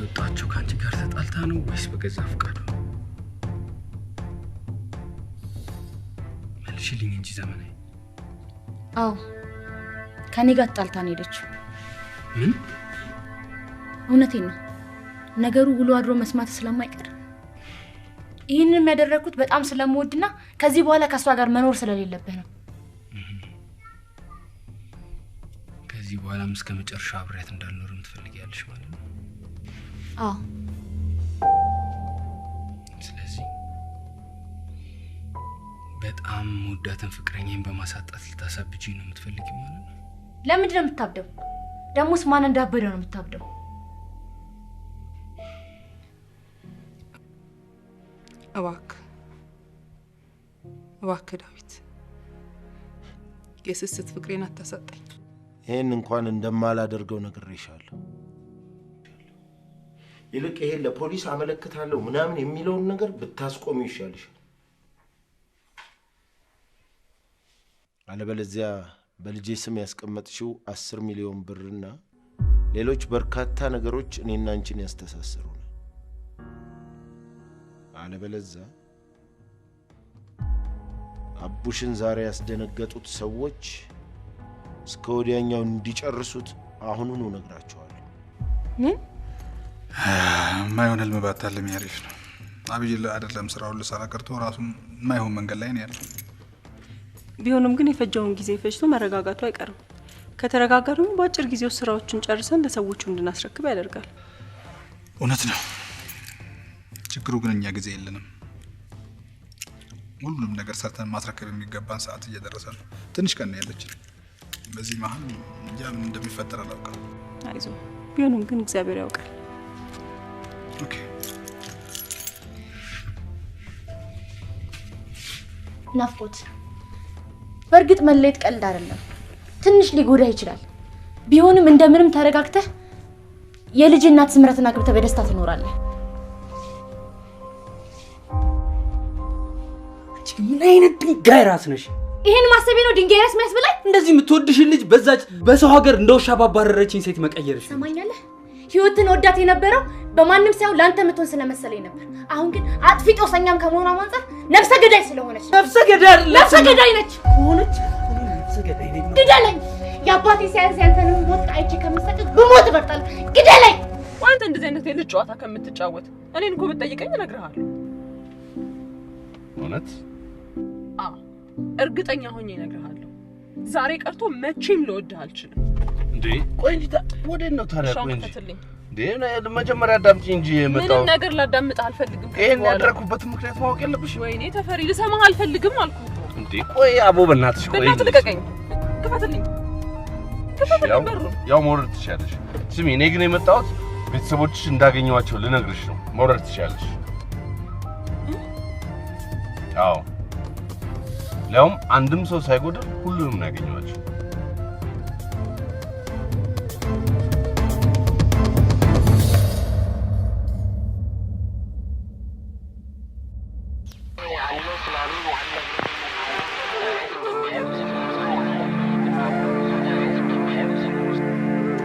የወጣችው ከአንቺ ጋር ተጣልታ ነው ወይስ በገዛ ፈቃዱ? መልሽልኝ እንጂ ዘመናዊ። አዎ፣ ከኔ ጋር ተጣልታ ነው የሄደችው። ምን? እውነቴን ነው። ነገሩ ውሎ አድሮ መስማት ስለማይቀር ይህንን የሚያደረግኩት በጣም ስለምወድና ከዚህ በኋላ ከእሷ ጋር መኖር ስለሌለብህ ነው። ከዚህ በኋላም እስከ መጨረሻው አብሬያት እንዳልኖርም ትፈልጊያለሽ ማለት ነው? አዎ። ስለዚህ በጣም ወዳትን ፍቅረኛዬን በማሳጣት ልታሳብጂኝ ነው የምትፈልጊው ማለት ነው? ለምንድን ነው የምታብደው? ደግሞስ ማን እንዳበደ ነው የምታብደው? እባክህ እባክህ ዳዊት፣ የስስት ፍቅሬን አታሳጣኝ። ይሄን እንኳን እንደማላደርገው ነግሬሻለሁ። ይልቅ ይሄን ለፖሊስ አመለክታለሁ ምናምን የሚለውን ነገር ብታስቆሚው ይሻልሻል። አለበለዚያ በልጄ ስም ያስቀመጥሽው 10 ሚሊዮን ብርና ሌሎች በርካታ ነገሮች እኔና አንቺን ያስተሳስሩናል። አለበለዚያ አቡሽን ዛሬ ያስደነገጡት ሰዎች እስከ ወዲያኛው እንዲጨርሱት አሁኑኑ እነግራቸዋለሁ። ምን? የማይሆን ህልም ባታልሚ አሪፍ ነው። አብይ አይደለም ስራውን ልሰራ ቀርቶ ራሱም የማይሆን መንገድ ላይ ነው ያለው። ቢሆንም ግን የፈጀውን ጊዜ ፈጅቶ መረጋጋቱ አይቀርም። ከተረጋጋ ደግሞ በአጭር ጊዜ ውስጥ ስራዎቹን ጨርሰን ለሰዎቹ እንድናስረክብ ያደርጋል። እውነት ነው። ችግሩ ግን እኛ ጊዜ የለንም። ሁሉንም ነገር ሰርተን ማስረከብ የሚገባን ሰዓት እየደረሰ ነው። ትንሽ ቀን ነው ያለችን። በዚህ መሀል እንጃ ምን እንደሚፈጠር አላውቅም። አይዞህ፣ ቢሆንም ግን እግዚአብሔር ያውቃል። Okay። ናፍቆት፣ በእርግጥ መለየት ቀልድ አይደለም። ትንሽ ሊጎዳ ይችላል። ቢሆንም እንደምንም ተረጋግተህ የልጅ እናት ስምረትን አግብተህ በደስታ ትኖራለህ። ምን አይነት ድንጋይ ራስ ነሽ? ይሄን ማሰቤ ነው ድንጋይ ራስ የሚያስብላኝ። እንደዚህ የምትወድሽን ልጅ በዛች በሰው ሀገር እንደ ውሻ ባባረረችኝ ሴት መቀየርሽ። ሰማኛለህ? ህይወትን ወዳት የነበረው በማንም ሳይሆን ላንተ የምትሆን ስለመሰለኝ ነበር። አሁን ግን አጥፊ ጦሰኛም ከመሆኗ አንፃር ነፍሰ ገዳይ ስለሆነች ነፍሰ ገዳይ አይደለም፣ ነፍሰ ገዳይ ነች። ከሆነች ነፍሰ ገዳይ ነኝ። ግደለኝ! የአባቴ ሲያንስ ያንተንም ሞት አይቼ ከምሰቅቅ ብሞት እመርጣለሁ። ግደለኝ! አንተ እንደዚህ አይነት የልጅ ጨዋታ ከምትጫወት እኔን እኮ ብትጠይቀኝ እነግርሃለሁ። እውነት? አዎ፣ እርግጠኛ ሆኜ እነግርሃለሁ። ዛሬ ቀርቶ መቼም ልወድህ አልችልም። እንዴ ቆይ እንጂ ወዴት ነው ታዲያ? ቆይ እንጂ ክፈትልኝ። እንዴ መጀመሪያ አዳምጪኝ እንጂ የመጣው ምንም ነገር ላዳምጥህ አልፈልግም። ይሄን ያደረኩበትን ምክንያት ማወቅ የለብሽም። ወይኔ ተፈሪ፣ ልሰማህ አልፈልግም አልኩህ እኮ። እንዴ ቆይ አቦ በእናትሽ ቆይ፣ በእናትህ ልቀቀኝ። ክፈትልኝ፣ ክፈትልኝ በሩን። ያው መውረድ ትችያለሽ። ስሚ፣ እኔ ግን የመጣሁት ቤተሰቦችሽ እንዳገኘኋቸው ልነግርሽ ነው። መውረድ ትችያለሽ። አዎ፣ ሊያውም አንድም ሰው ሳይጎድል ሁሉንም ነው ያገኘኋቸው።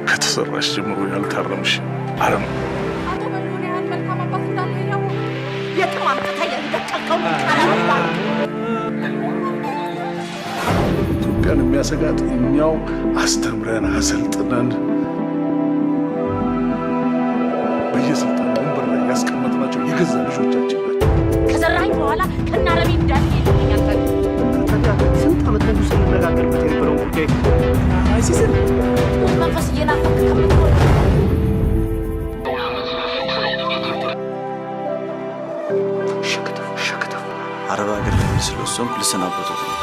ከተሰራሽ ጀምሮ ያልታረምሽ አረም አቶ በልሁን ያህል መልካም አባት እንዳለ ያወቅ የትም አምጥተህ ያልደቀቀውን ኢትዮጵያን የሚያሰጋት እኛው አስተምረን አሰልጥነን በየስልጣን ወንበር ላይ ያስቀመጥናቸው የገዛ ልጆቻችን ናቸው። ከዘራኝ በኋላ ከናረቢ እንዳለ ይልኛል። ስንት ዓመት ሙሉ ስንነጋገርበት የነበረው ጉዳይ አይሲስን መንፈስ እየናፈቅ ከምትሆን አረብ ሀገር ለመሄድ ስለወሰንኩ ልሰናበቶት ነው።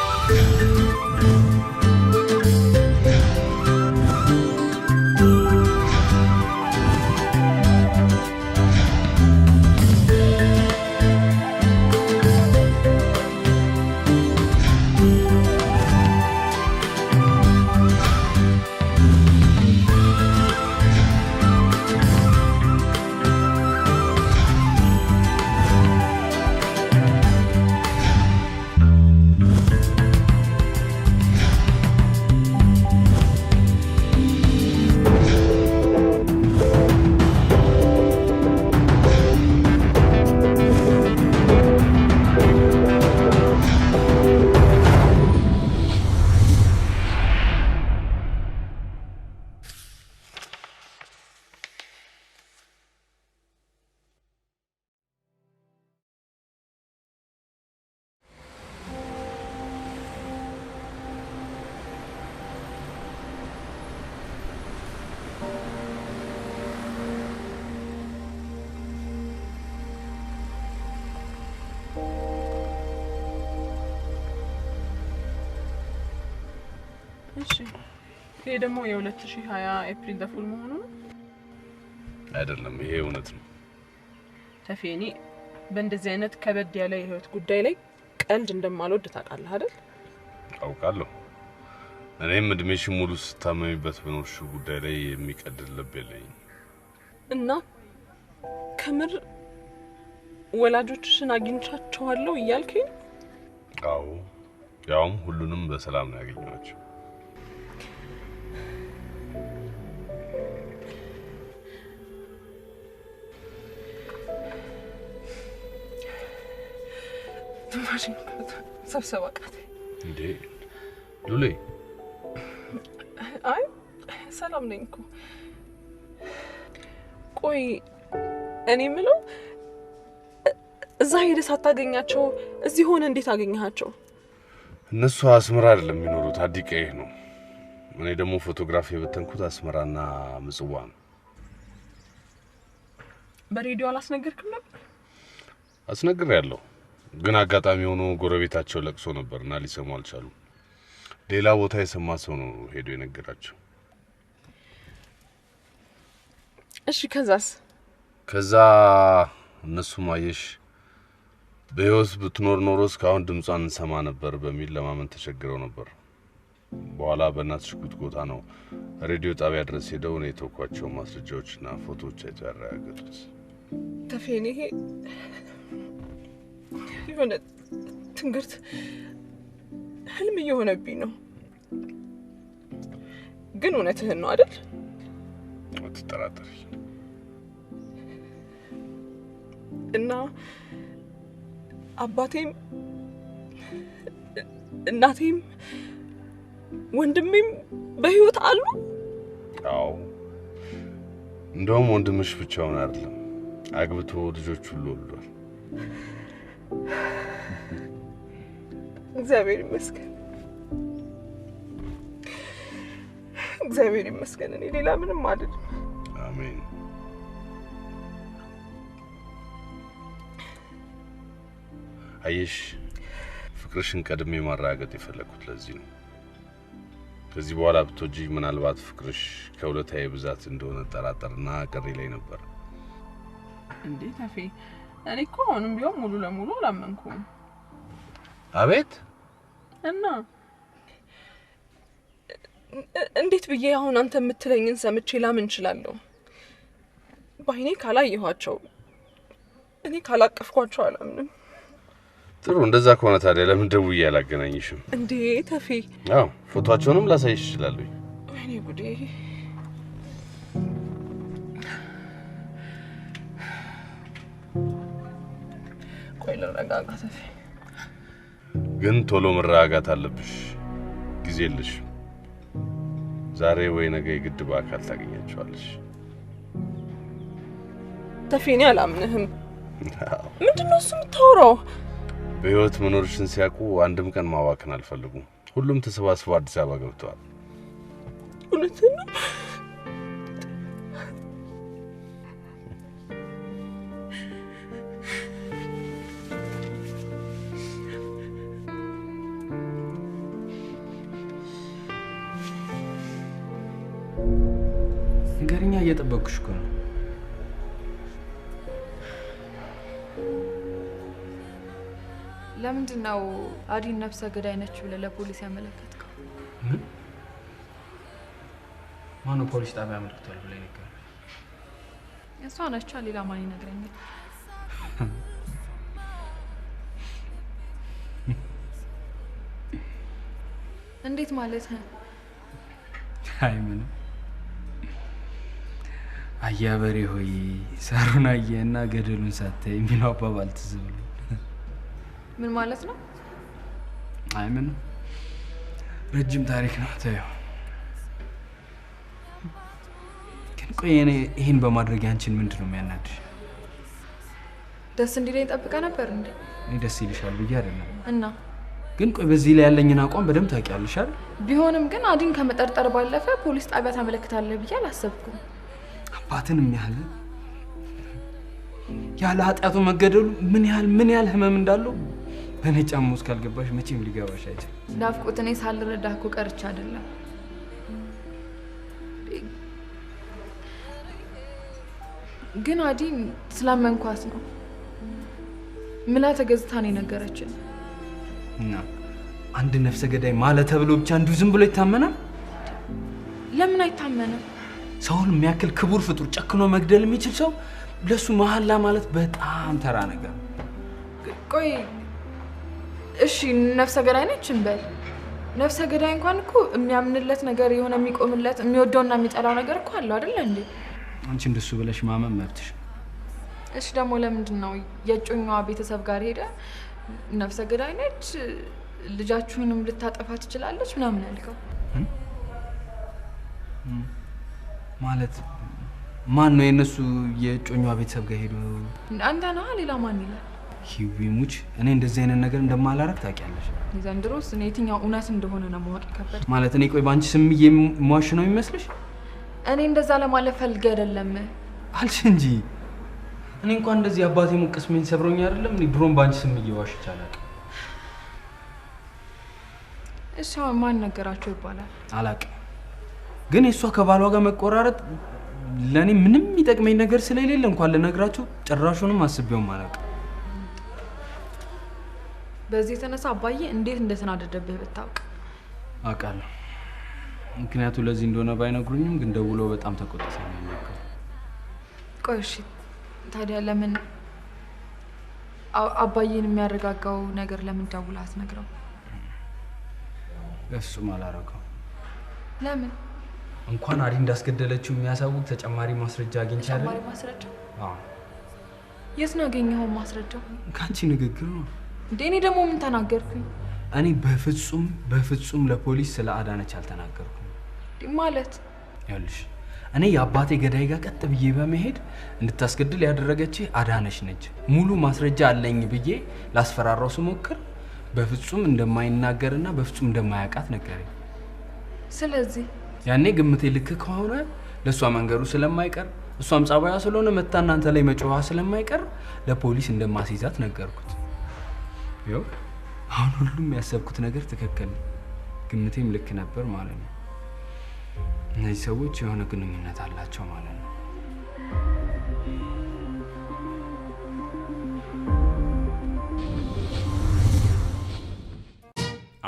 ይሄ ደግሞ የ2020 April the fool መሆኑ ነው? አይደለም፣ ይሄ እውነት ነው። ተፌ፣ እኔ በእንደዚህ አይነት ከበድ ያለ የህይወት ጉዳይ ላይ ቀልድ እንደማልወድ ታውቃለህ አይደል? አውቃለሁ። እኔም እድሜሽን ሙሉ ስታመሚበት በኖርሽው ጉዳይ ላይ የሚቀድድ ልብ የለኝም። እና ከምር ወላጆችሽን አግኝቻቸዋለሁ እያልከኝ? አዎ፣ ያውም ሁሉንም በሰላም ነው ያገኘኋቸው። ትንፋሽን ሰብሰብ አቃተኝ። እንዴ ሉሌ? አይ ሰላም ነኝ እኮ። ቆይ እኔ የምለው እዛ ሄደህ ሳታገኛቸው እዚህ ሆነ እንዴት አገኘሃቸው? እነሱ አስመራ አይደለም የሚኖሩት፣ አዲቀይህ ነው። እኔ ደግሞ ፎቶግራፍ የበተንኩት አስመራና ምጽዋ ነው። በሬዲዮ አላስነገርክም ነበር? አስነግሬያለሁ፣ ግን አጋጣሚ ሆኖ ጎረቤታቸው ለቅሶ ነበርና ሊሰሙ አልቻሉም። ሌላ ቦታ የሰማ ሰው ነው ሄዶ የነገራቸው። እሺ ከዛስ? ከዛ እነሱም አየሽ በህይወት ብትኖር ኖሮ እስካሁን ድምጿን እንሰማ ነበር በሚል ለማመን ተቸግረው ነበር። በኋላ በእናትሽ ጉትጎታ ነው ሬዲዮ ጣቢያ ድረስ ሄደው እኔ የተውኳቸው ማስረጃዎችና ፎቶዎች አይተው ያረጋገጡት። ተፌ፣ ይሄ የሆነ ትንግርት ህልም እየሆነብኝ ነው። ግን እውነትህን ነው አይደል? አትጠራጠሪ። እና አባቴም እናቴም ወንድሜም በህይወት አሉ? አዎ፣ እንደውም ወንድምሽ ብቻውን አይደለም፣ አግብቶ ልጆች ሁሉ ወልዷል። እግዚአብሔር ይመስገን፣ እግዚአብሔር ይመስገን። እኔ ሌላ ምንም አልልም። አሜን። አየሽ፣ ፍቅርሽን ቀድሜ ማረጋገጥ የፈለኩት ለዚህ ነው። ከዚህ በኋላ ብትወጂ ምናልባት ፍቅርሽ ከሁለታዬ ብዛት እንደሆነ ጠራጠርና ቅሪ ላይ ነበር። እንዴ ተፌ፣ እኔ እኮ አሁንም ቢሆን ሙሉ ለሙሉ አላመንኩም። አቤት። እና እንዴት ብዬ አሁን አንተ የምትለኝን ሰምቼ ላምን እችላለሁ? በአይኔ ካላየኋቸው፣ እኔ ካላቀፍኳቸው አላምንም። ጥሩ፣ እንደዛ ከሆነ ታዲያ ለምን ደውዬ አላገናኝሽም? እንዴ ተፌ። አዎ፣ ፎቶአቸውንም ላሳይሽ እችላለሁ። ወይኔ ጉዴ። ቆይ ልረጋጋ ተፌ። ግን ቶሎ መረጋጋት አለብሽ፣ ጊዜ የለሽ። ዛሬ ወይ ነገ የግድ በአካል ታገኛቸዋለሽ። ተፌ፣ እኔ አላምንህም። ምንድነው እሱ የምታወራው? በህይወት መኖርሽን ሲያውቁ አንድም ቀን ማባከን አልፈልጉም። ሁሉም ተሰባስበው አዲስ አበባ ገብተዋል። እውነትህን ነው? ንገሪኛ፣ እየጠበቅኩሽ እኮ ነው። ለምንድን ነው አዲን ነፍሰ ገዳይ ነች ብለህ ለፖሊስ ያመለከትከው? ምን? ማነው ፖሊስ ጣቢያ አመልክቷል ብለህ የነገረው? እሷ ነቻ፣ ሌላ ማን ይነግረኛል? እንዴት ማለት? አይ ምንም። አያ በሬ ሆይ ሳሩን አየህና ገደሉን ሳታይ የሚለው አባባል ትዝ ብሎኝ። ምን ማለት ነው? አይ ምንም፣ ረጅም ታሪክ ነው፣ ተይው። ግን ቆይ እኔ ይሄን በማድረግ አንቺን ምንድን ነው የሚያናድሽ? ደስ እንዲለኝ ጠብቀህ ነበር እንዴ? እኔ ደስ ይልሻል ብዬ አይደለም። እና ግን ቆይ በዚህ ላይ ያለኝን አቋም በደንብ ታውቂያለሽ አይደል? ቢሆንም ግን አዲን ከመጠርጠር ባለፈ ፖሊስ ጣቢያ ታመለክታለህ ብዬ አላሰብኩም። አባትን ያህል ያለ ኃጢአቱ መገደሉ ምን ያህል ህመም እንዳለው በእኔ ጫማ ውስጥ ካልገባሽ መቼም ሊገባሽ አይችልም። ናፍቆት፣ እኔ ሳልረዳህ እኮ ቀርቼ አይደለም። ግን አዲን ስላመንኳት ነው ምላ ተገዝታ ነው የነገረችን። እና አንድ ነፍሰ ገዳይ ማለ ተብሎ ብቻ እንዲሁ ዝም ብሎ ይታመናል? ለምን አይታመንም? ሰውን የሚያክል ክቡር ፍጡር ጨክኖ መግደል የሚችል ሰው ለሱ መሐላ ማለት በጣም ተራ ነገር ነው። ቆይ እሺ ነፍሰ ገዳይ ነች እንበል። ነፍሰ ገዳይ እንኳን እኮ የሚያምንለት ነገር የሆነ የሚቆምለት የሚወደውና የሚጠላው ነገር እኮ አለው አይደል እንዴ? አንቺ እንደሱ ብለሽ ማመን መብትሽ። እሺ ደግሞ ለምንድን ነው የእጮኛዋ ቤተሰብ ጋር ሄደ ነፍሰ ገዳይ ነች ልጃችሁንም ልታጠፋ ትችላለች ምናምን ያልከው? ማለት ማን ነው የነሱ የእጮኛዋ ቤተሰብ ጋር ሄዶ? አንተ ነህ፣ ሌላ ማን ይላል? ሂዊ ሙች፣ እኔ እንደዚህ አይነት ነገር እንደማላረግ ታውቂያለሽ። ዘንድሮስ እኔ የትኛው እውነት እንደሆነ ነው ማወቅ የከበደኝ። ማለት እኔ ቆይ በአንቺ ስም የምዋሽ ነው የሚመስልሽ? እኔ እንደዛ ለማለት ፈልጌ አይደለም አልሽ እንጂ። እኔ እንኳን እንደዚህ አባቴ ቅስሜን ሰብሮኝ አይደለም። እኔ ድሮም በአንቺ ስም እየዋሽቼ አላውቅም። እሺ አሁን ማን ነገራቸው ይባላል? አላውቅም፣ ግን የእሷ ከባሏ ጋር መቆራረጥ ለእኔ ምንም የሚጠቅመኝ ነገር ስለሌለ እንኳን ልነግራቸው ጭራሹንም አስቤውም አላውቅም። በዚህ የተነሳ አባዬ እንዴት እንደተናደደብህ ብታውቅ። አውቃለሁ። ምክንያቱ ለዚህ እንደሆነ ባይነግሩኝም ግን ደውለው በጣም ተቆጥተው ነው ያናገሩኝ። ቆይ እሺ ታዲያ ለምን አባዬን የሚያረጋጋው ነገር ለምን ደውለህ አትነግረው? በፍጹም አላረገውም። ለምን? እንኳን አዲ እንዳስገደለችው የሚያሳውቅ ተጨማሪ ማስረጃ አግኝቻለሁ። ተጨማሪ ማስረጃ? አዎ። የት ነው ያገኘኸው ማስረጃ? ከአንቺ ንግግር ነው። እንዴ እኔ ደግሞ ምን ተናገርኩኝ? እኔ በፍጹም በፍጹም ለፖሊስ ስለ አዳነች አልተናገርኩም። ማለት ይኸውልሽ እኔ የአባቴ ገዳይ ጋር ቀጥ ብዬ በመሄድ እንድታስገድል ያደረገች አዳነች ነች፣ ሙሉ ማስረጃ አለኝ ብዬ ላስፈራራው ስሞክር በፍጹም እንደማይናገርና በፍጹም እንደማያውቃት ነገረኝ። ስለዚህ ያኔ ግምቴ ልክ ከሆነ ለእሷ መንገሩ ስለማይቀር እሷም ጸባያ ስለሆነ መታ እናንተ ላይ መጮኋ ስለማይቀር ለፖሊስ እንደማስይዛት ነገርኩት። ይኸው አሁን ሁሉም ያሰብኩት ነገር ትክክል ነው። ግምቴም ልክ ነበር ማለት ነው። እነዚህ ሰዎች የሆነ ግንኙነት አላቸው ማለት ነው።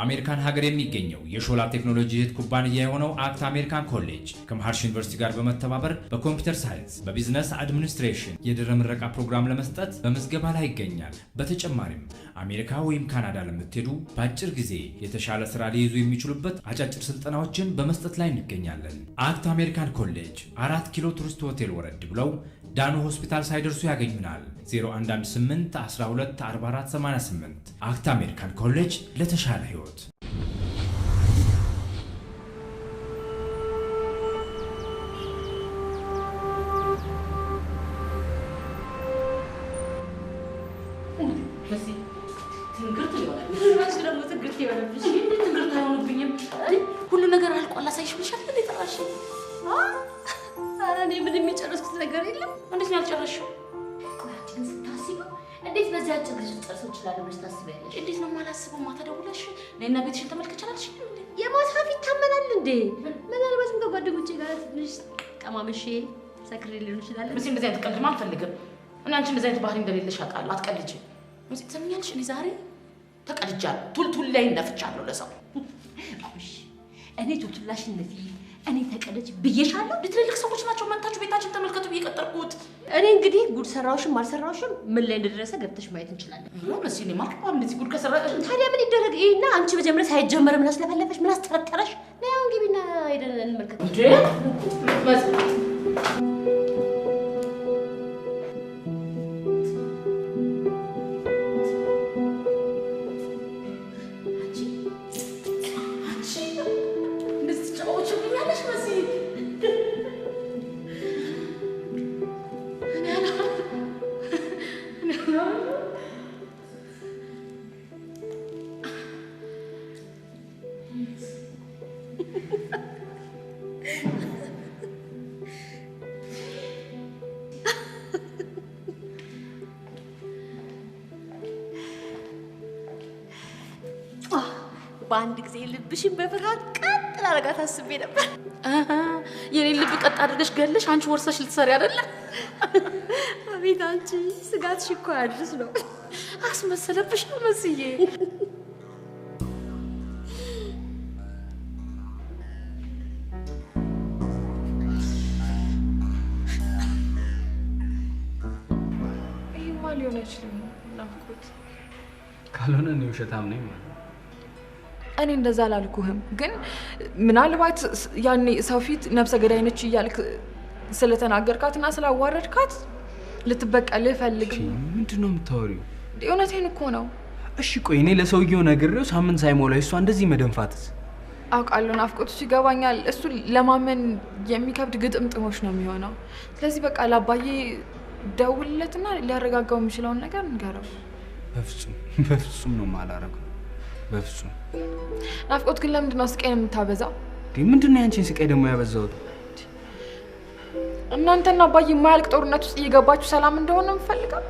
አሜሪካን ሀገር የሚገኘው የሾላ ቴክኖሎጂ እህት ኩባንያ የሆነው አክት አሜሪካን ኮሌጅ ከመሃርሽ ዩኒቨርሲቲ ጋር በመተባበር በ computer science፣ በ business administration የድህረ ምረቃ ፕሮግራም ለመስጠት በምዝገባ ላይ ይገኛል። በተጨማሪም አሜሪካ ወይም ካናዳ ለምትሄዱ በአጭር ጊዜ የተሻለ ስራ ሊይዙ የሚችሉበት አጫጭር ስልጠናዎችን በመስጠት ላይ እንገኛለን። አክት አሜሪካን ኮሌጅ 4 ኪሎ ቱሪስት ሆቴል ወረድ ብለው ዳኑ ሆስፒታል ሳይደርሱ ያገኙናል። 0118 12 44 88 አክት አሜሪካን ኮሌጅ ለተሻለ ህይወት። ሁሉ ነገር አልቋል። አሳይሽ ብለሻል እንዴ ጠራሽ? ኧረ እኔ ምንም የጨረስኩት ነገር የለም። እንዴት ነው ያልጨረስሽው? ቆይ አንቺ ግን ስታስቢው እንዴት በዚህ አጭር ጊዜ ልጨርሰው እችላለሁ ብለሽ ታስቢያለሽ? እንዴት ነው የማላስበው? ማታ ደውለሽ እኔና ቤትሽን ተመልከች አላልሽኝም እንዴ? የማታ ይታመናል እንዴ? ምናልባትም ከጓደኞቼ ጋር ትንሽ ቀማምሼ ሰክሬ ሊሆን ይችላል። መሲ እንደዚህ አይነት ቀልድማ አልፈልግም። እኔ አንቺ እንደዚህ አይነት ባህሪ እንደሌለሽ አውቃለሁ። አትቀልጂ። መሲ ትሰሚኛለሽ? እኔ ዛሬ ተቀድጃለሁ። ቱልቱል ላይ ነፍቻለሁ ለሰው። እኔ ቱልቱላሽን ነፊ እኔ ተቀደች ብዬሻለሁ። ትልልቅ ሰዎች ናቸው መጥታችሁ ቤታችን ተመልከቱ ብዬ ቀጠርኩት። እኔ እንግዲህ ጉድ ሰራሁሽም አልሰራሁሽም ምን ላይ እንደደረሰ ገብተሽ ማየት እንችላለን። መሲ እኔማ አልገባም እንደዚህ ጉድ ከሰራ ታዲያ ምን ይደረግ? ይሄና አንቺ መጀመሪያ ሳይጀመር ምን አስለፈለፈሽ? ምን አስጠረጠረሽ? ነይ አሁን ግቢና ሄደን እንመልከት። እንዴ መሲ በአንድ ጊዜ ልብሽን በፍርሃት ቀጥ ላረጋት አስቤ ነበር። የኔን ልብ ቀጥ አድርገሽ ገለሽ አንቺ ወርሰሽ ልትሰሪ አይደለ? አቤት አንቺ ስጋትሽ እኮ አድርስ ነው። አስመሰለብሽ ነው መስዬ። ይሄማ ሊሆን አይችልም ናፍቆት። ካልሆነ እኔ ውሸታም ነኝ ማለት ነው። እኔ እንደዛ አላልኩህም፣ ግን ምናልባት ያኔ ሰው ፊት ነፍሰ ገዳይ ነች እያልክ ስለተናገርካትና ስላዋረድካት ልትበቀልህ ፈልግ። ምንድን ነው የምታወሪው? እውነቴን እኮ ነው። እሺ ቆይ እኔ ለሰውየው ነግሬው ሳምንት ሳይሞላ እሷ እንደዚህ መደንፋትስ? አውቃለሁ ናፍቆት፣ እሱ ይገባኛል። እሱ ለማመን የሚከብድ ግጥምጥሞች ነው የሚሆነው። ስለዚህ በቃ ለአባዬ ደውልለትና ሊያረጋጋው የሚችለውን ነገር ንገረው። በፍጹም በፍጹም ነው የማላረገው፣ በፍጹም። ናፍቆት ግን ለምንድን ነው ስቃይን የምታበዛው? ምንድን ነው ያንቺን ስቃይ ደግሞ ያበዛሁት? እናንተና አባዬ የማያልቅ ጦርነት ውስጥ እየገባችሁ ሰላም እንደሆነ የምፈልገው።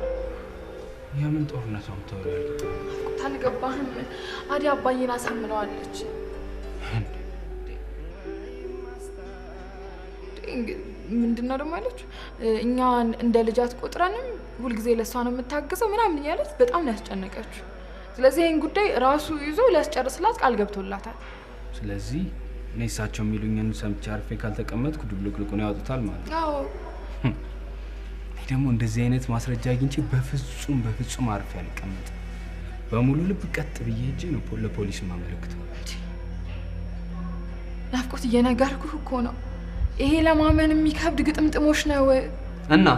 የምን ጦርነት ነው የምታወሪው? ናፍቆት አልገባህም። አዲ አባዬን አሳምነዋለች። ምንድን ነው ደግሞ ያለችው? እኛ እንደ ልጅ አትቆጥረንም፣ ሁልጊዜ ለእሷ ነው የምታግዘው ምናምን እያለች በጣም ነው ያስጨነቀችው። ስለዚህ ይህን ጉዳይ ራሱ ይዞ ሊያስጨርስላት ቃል ገብቶላታል። ስለዚህ እኔ እሳቸው የሚሉኝን ሰምቼ አርፌ ካልተቀመጥኩ ድብልቅልቁን ያወጡታል ማለት ነው። አዎ። እኔ ደግሞ እንደዚህ አይነት ማስረጃ አግኝቼ በፍጹም በፍጹም አርፌ አልቀመጥም። በሙሉ ልብ ቀጥ ብዬ ሄጄ ነው ለፖሊስ የማመለክተው። ናፍቆት እየነገርኩህ እኮ ነው። ይሄ ለማመን የሚከብድ ግጥምጥሞች ነው። እና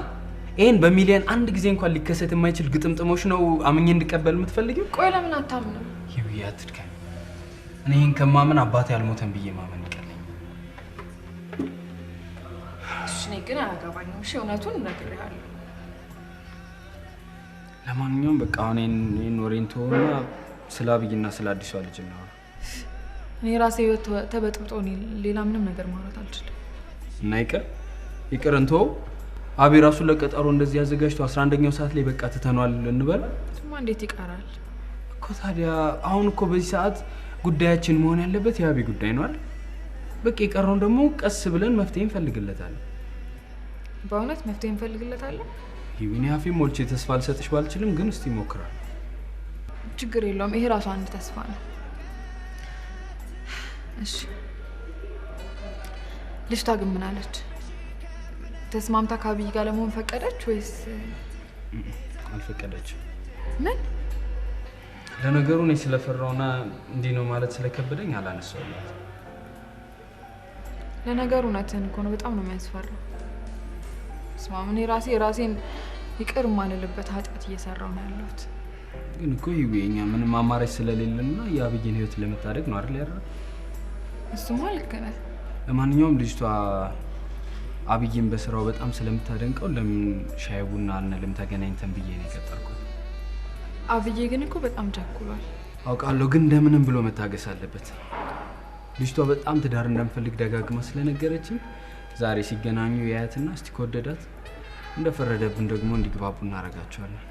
ይሄን በሚሊዮን አንድ ጊዜ እንኳን ሊከሰት የማይችል ግጥምጥሞች ነው አምኜ እንድቀበል የምትፈልጊው? ቆይ ለምን አታምንም? ይብያ አትድከሚ። እኔ ይሄን ከማመን አባቴ አልሞተም ብዬ ማመን ይቀለኛል። እሺ እኔ ግን አያገባኝም። እሺ እውነቱን እነግርሃለሁ። ለማንኛውም በቃ አሁን ይሄን ወሬን ተወውና ስለ አብይና ስለ አዲሷ ልጅ እናውራ። እኔ ራሴ ህይወት ተበጥብጦ እኔ ሌላ ምንም ነገር ማውራት አልችልም። እና ይቅር ይቅር እንተወው። አቢ ራሱን ለቀጠሮ እንደዚህ አዘጋጅቶ 11ኛው ሰዓት ላይ በቃ ትተኗል እንበል። እሱማ እንዴት ይቀራል እኮ ታዲያ። አሁን እኮ በዚህ ሰዓት ጉዳያችን መሆን ያለበት የአቢ ጉዳይ ነው አይደል? በቃ የቀረውን ደግሞ ቀስ ብለን መፍትሄ እንፈልግለታለን። በእውነት መፍትሄ እንፈልግለታለን? ይሁን አፌ ሞልቼ ተስፋ አልሰጥሽ ባልችልም ግን እስቲ እሞክራለሁ። ችግር የለውም። ይሄ ራሱ አንድ ተስፋ ነው። እሺ ልጅቷ ግን ምን አለች? ተስማምታ ከአብይ ጋር ለመሆን ፈቀደች ወይስ አልፈቀደችም? ምን? ለነገሩ እኔ ስለፈራውና እንዲህ ነው ማለት ስለከበደኝ አላነሳሁላትም። ለነገሩ እውነትህን እኮ ነው። በጣም ነው የሚያስፈራው። ስማ እኔ ራሴን ይቅር የማልልበት ኃጢአት እየሰራሁ ነው ያለሁት። ግን እኮ ይሄ እኛ ምንም አማራጭ ስለሌለንና የአብይን ህይወት ለመታደግ ነው አይደል ያደረገው? እሱማ ልክ ነህ። ለማንኛውም ልጅቷ አብይን በስራው በጣም ስለምታደንቀው ለምን ሻይ ቡና አንልም ተገናኝተን ብዬ ነው የቀጠርኩት። አብዬ ግን እኮ በጣም ቸኩሏል። አውቃለሁ፣ ግን እንደምንም ብሎ መታገስ አለበት። ልጅቷ በጣም ትዳር እንደምፈልግ ደጋግማ ስለነገረችኝ ዛሬ ሲገናኙ ያያትና እስቲ ከወደዳት እንደፈረደብን ደግሞ እንዲግባቡ እናደርጋቸዋለን።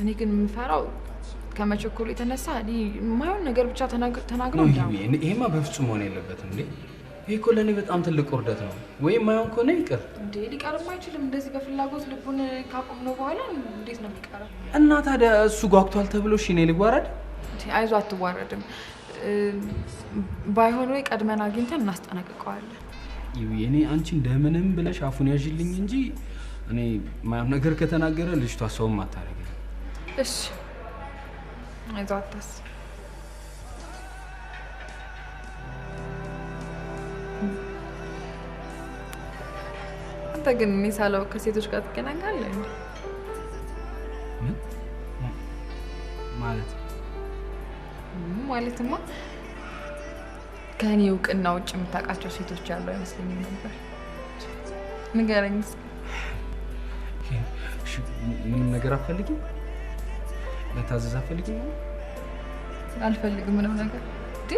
እኔ ግን የምፈራው ከመቸኮሉ የተነሳ የማይሆን ነገር ብቻ ተናግሮ ይሄማ በፍጹም መሆን የለበትም እንዴ። ይሄ እኮ ለእኔ በጣም ትልቅ ውርደት ነው። ወይ የማይሆን ከሆነ ይቅር እንዴ። ሊቀርም አይችልም። እንደዚህ በፍላጎት ልቡን ካቆምነው በኋላ እንዴት ነው የሚቀረው? እና ታዲያ እሱ ጓጉቷል ተብሎ እሺ እኔ ልዋረድ? አይዞህ አትዋረድም። ባይሆን ወይ ቀድመን አግኝተን እናስጠነቅቀዋለን። እኔ አንቺ እንደምንም ብለሽ አፉን ያዥልኝ እንጂ እኔ የማይሆን ነገር ከተናገረ ልጅቷ ሰውም አታደርገኝ። እሺ አይዞህ አታስብ። አንተ ግን እኔ ሳላውቅ ከሴቶች ጋር ትገናኛለህ እንዴ? ምን ማለት? ማለትማ ከእኔ እውቅና ውጭ የምታውቃቸው ሴቶች ያሉ አይመስለኝም ነበር። ንገረኝ እስኪ። ምንም ነገር አትፈልጊም? መታዘዝ አትፈልጊም? አልፈልግም ምንም ነገር። እንዴ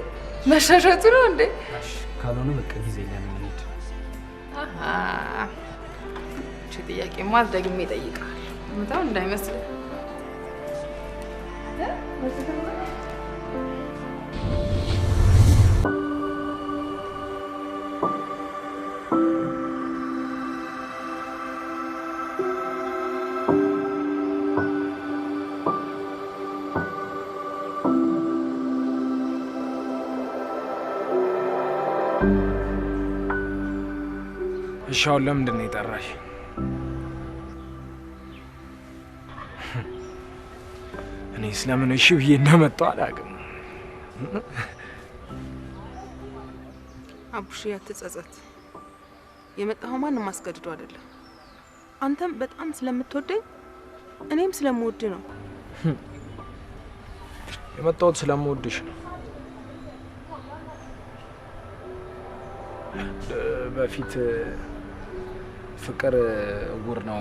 መሻሻቱ ነው እንዴ? ካልሆነ በቃ ጊዜ የለንም እንሂድ። አሃ እቺ ጥያቄማ ደግሜ እጠይቅሃለሁ። በጣም እንዳይመስልህ። እሺ አሁን ለምንድን ነው የጠራሽ? እኔ ስለምን እሺ ብዬ እንደመጣሁ አላውቅም። አቡሽ አትጸጸት። የመጣኸው ማንም አስገድዶ አይደለም። አንተም በጣም ስለምትወደኝ እኔም ስለምወድ ነው። የመጣሁት ስለምወድሽ ነው። በፊት ፍቅር እውር ነው፣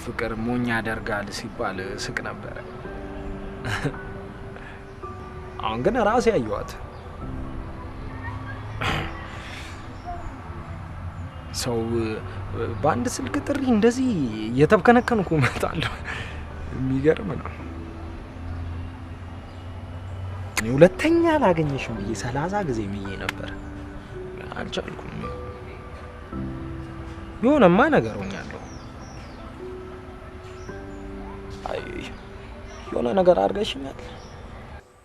ፍቅር ሞኝ ያደርጋል ሲባል ስቅ ነበረ። አሁን ግን ራሴ አየኋት። ሰው በአንድ ስልክ ጥሪ እንደዚህ እየተብከነከንኩ እመጣለሁ። የሚገርም ነው። እኔ ሁለተኛ አላገኘሽም ብዬ 30 ጊዜ ምዬ ነበር፣ አልቻልኩም። የሆነማ ነገር ሆኛለሁ። አይ የሆነ ነገር አድርገሽኛል።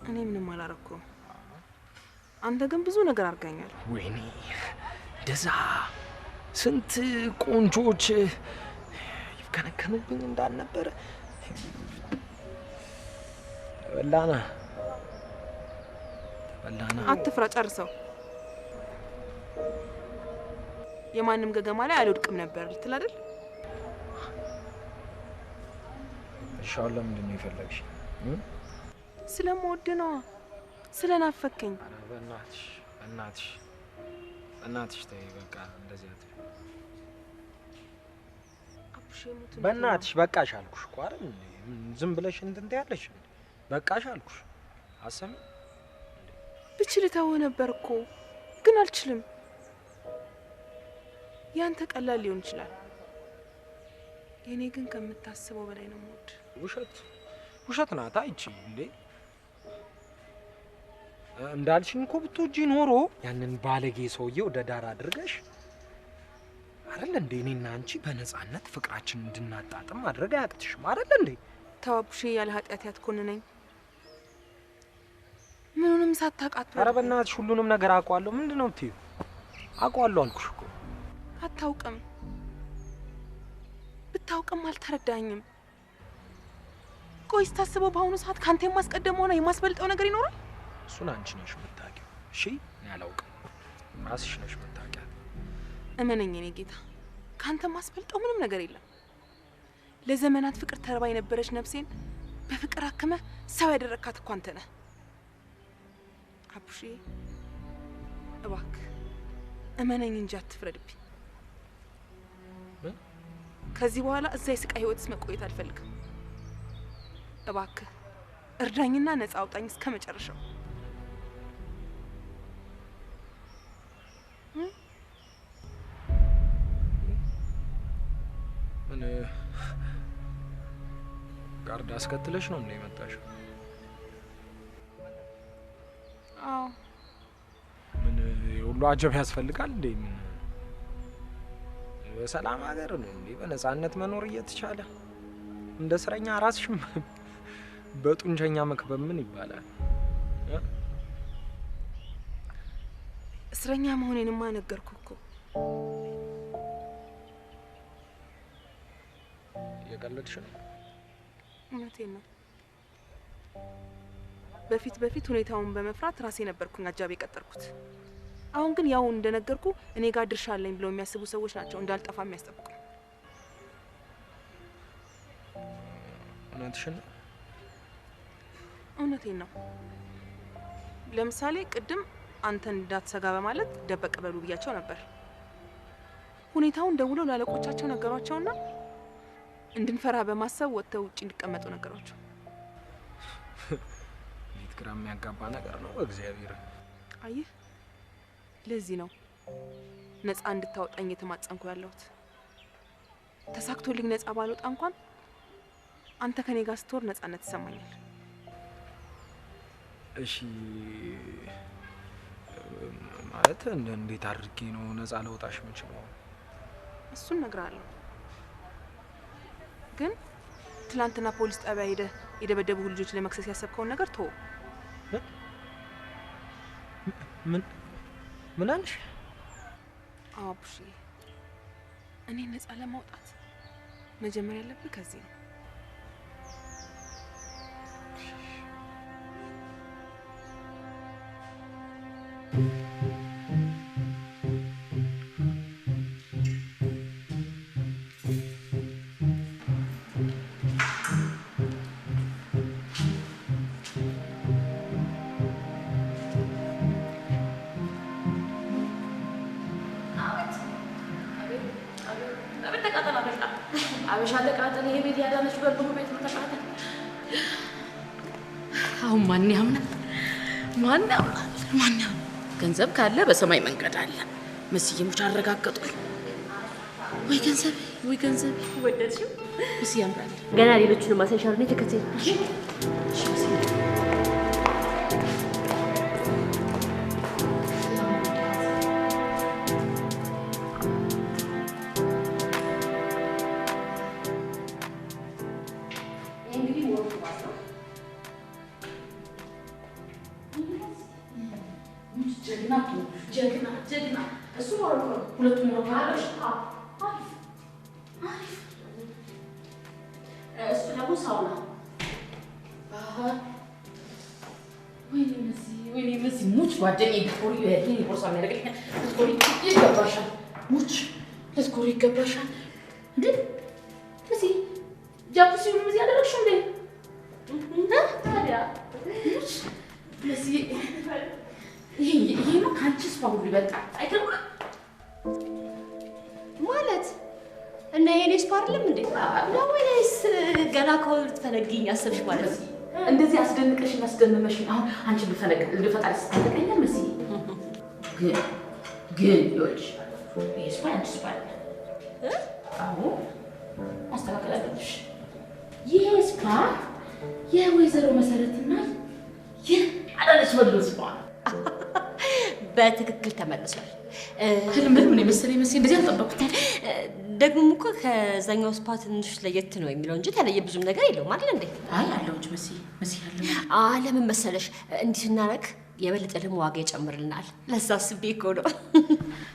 እኔ ምንም አላረኩም። አንተ ግን ብዙ ነገር አድርገኛል። ወይኔ እንደዛ ስንት ቆንጆች ይብከነከኑብኝ እንዳልነበረ ተበላና ተበላና። አትፍራ፣ ጨርሰው። የማንም ገገማ ላይ አልወድቅም ነበር ልትል አይደል? እሺ አሁን ለምንድን ነው የፈለግሽ? ስለምወድ ነዋ፣ ስለናፈከኝ። ኧረ በእናትሽ በእናትሽ በእናትሽ ተይ በቃ እንደዚህ አትበይ። በእናትሽ በቃሽ አልኩሽ እኮ አይደል? ዝም ብለሽ እንትን ትያለሽ። በቃሽ አልኩሽ። አሰሚ ብችል ተውህ ነበር እኮ ግን አልችልም። ያንተ ቀላል ሊሆን ይችላል፣ የኔ ግን ከምታስበው በላይ ነው የምወድ። ውሸት ውሸት ናት። አይቺ እንዴ እንዳልሽኝ እኮ ብትወጂ ኖሮ ያንን ባለጌ ሰውዬ ወደ ዳር አድርገሽ አይደል እንዴ እኔና አንቺ በነፃነት ፍቅራችን እንድናጣጥም ማድረግ አያቅትሽም አይደል እንዴ? ተው አቡሼ፣ ያለ ኃጢአት ያትኮንነኝ። ምኑንም ሳታውቃት። ኧረ በእናትሽ ሁሉንም ነገር አውቀዋለሁ። ምንድን ነው የምትይው? አውቀዋለሁ አልኩሽ እኮ። አታውቅም። ብታውቅም አልተረዳኝም። ቆይ ስታስበው በአሁኑ ሰዓት ከአንተ የማስቀደም ሆነ የማስበልጠው ነገር ይኖራል? እሱን አንቺ ነሽ የምታውቂው። እሺ እኔ አላውቅም፣ ራስሽ ነሽ የምታውቂያት። እመነኝ የኔ ጌታ፣ ከአንተ ማስበልጠው ምንም ነገር የለም። ለዘመናት ፍቅር ተርባ የነበረች ነፍሴን በፍቅር አክመህ ሰው ያደረግካት እኮ አንተ ነህ። አቡሼ እባክህ እመነኝ እንጂ አትፍረድብኝ። ከዚህ በኋላ እዛ የስቃይ ህይወት መቆየት አልፈልግም። እባክህ እርዳኝና ነፃ አውጣኝ እስከ መጨረሻው። ምን ጋርድ አስከትለሽ ነው እንደ የመጣሽው? አዎ። ምን የሁሉ አጀብ ያስፈልጋል እንዴ? ምን በሰላም ሀገር ነው እንዴ በነፃነት መኖር እየተቻለ እንደ እስረኛ ራስሽም በጡንቸኛ መክበብ ምን ይባላል? እስረኛ መሆኔንማ ነገርኩህ እኮ። እየቀለድሽ ነው? እውነቴን ነው። በፊት በፊት ሁኔታውን በመፍራት ራሴ ነበርኩኝ አጃቢ የቀጠርኩት። አሁን ግን ያው እንደነገርኩ እኔ ጋር ድርሻ አለኝ ብለው የሚያስቡ ሰዎች ናቸው እንዳልጠፋ የሚያስጠብቁኝ። እውነትሽን ነው? እውነቴን ነው። ለምሳሌ ቅድም አንተን እንዳትሰጋ በማለት ደበቅ በሉ ብያቸው ነበር። ሁኔታውን ደውለው ላለቆቻቸው ነገሯቸውና እንድንፈራ በማሰብ ወጥተው ውጭ እንዲቀመጡ ነገሯቸው። እንዴት ግራ የሚያጋባ ነገር ነው። እግዚአብሔር አየህ፣ ለዚህ ነው ነፃ እንድታወጣኝ የተማጸንኩ ያለሁት። ተሳክቶልኝ ነፃ ባልወጣ እንኳን አንተ ከኔ ጋር ስትወር ነፃነት ይሰማኛል። እሺ ማለት እንዴት አድርጌ ነው ነፃ ለውጣሽ የምችለው? እሱን እነግርሃለሁ። ግን ትላንትና ፖሊስ ጣቢያ ሄደህ የደበደቡ ልጆች ለመክሰስ ያሰብከውን ነገር ተወው። ምን ምን አልሽ? አዎ አቡሽዬ፣ እኔ ነፃ ለማውጣት መጀመር ያለብህ ከዚህ ነው። አበሻ ተቃጠለ። ይሄ ቤት ያዳነች በልሁ ቤት ነው ተቃጠለ። አሁን ማን ያምናል? ማን ያምናል? ማን ያምናል? ገንዘብ ካለ በሰማይ መንገድ አለ። መስዬ ሙች አረጋገጡኝ። ወይ ገንዘብ፣ ወይ ገንዘብ። ወደድሽው? መስዬ ያምራል። ገና ሌሎቹንም አሳይሻለሁ። እኔ ተከተይ። እሺ መስዬ። ጀግና ጀግና ጀግና። እሱ ሞሮኮ ነው። ሁለቱም ሞሮኮ አለሽ። አሪፍ አሪፍ። እሱ ደግሞ ሳውና። ወይኔ መሲ፣ ወይኔ መሲ፣ ሙች ጓደኛዬ ብትኮሪ ይሄን ቦርሳ የሚያደርግልኝ ልትኮሪ ይገባሻል። ሙች ልትኮሪ ይገባሻል። እንዴ መሲ፣ ጃኩሲውን እዚህ ያደረግሽው እንዴ? ታዲያ ሙች መሲ፣ ይሄማ ከአንቺ spa ሁሉ ይበልጣል። አይገርምም? ማለት እና የኔ spa አይደለም እንዴ? ነው ወይስ ገና ከሆነ ልትፈነግኝ አሰብሽ ማለት ነው? እንደዚህ አስደንቀሽኝ አስደምመሽኝ አሁን አንቺን ልፈነግ ልፈጣሪ ስትጠይቀኛል መሲ። ግን ግን ይኸውልሽ ይሄ spa ያንቺ spa አይደለም። አዎ ማስተካከል አለብሽ። ይሄ spa የወይዘሮ መሰረትና የአዳነች በሉ spa ነው። በትክክል ተመልሷል። ህልም ህልም ነው የመሰለኝ መሲ፣ እንደዚህ አልጠበኩትም። ደግሞም እኮ ከዛኛው spa ትንሽ ለየት ነው የሚለው እንጂ ተለየ ብዙም ነገር የለውም አይደል እንዴ? አይ አለው እንጂ መሲ፣ መሲ አለው። ለምን መሰለሽ እንዲህ ስናደርግ የበለጠ ደግሞ ዋጋ ይጨምርልናል። ለዛ አስቤ እኮ ነው።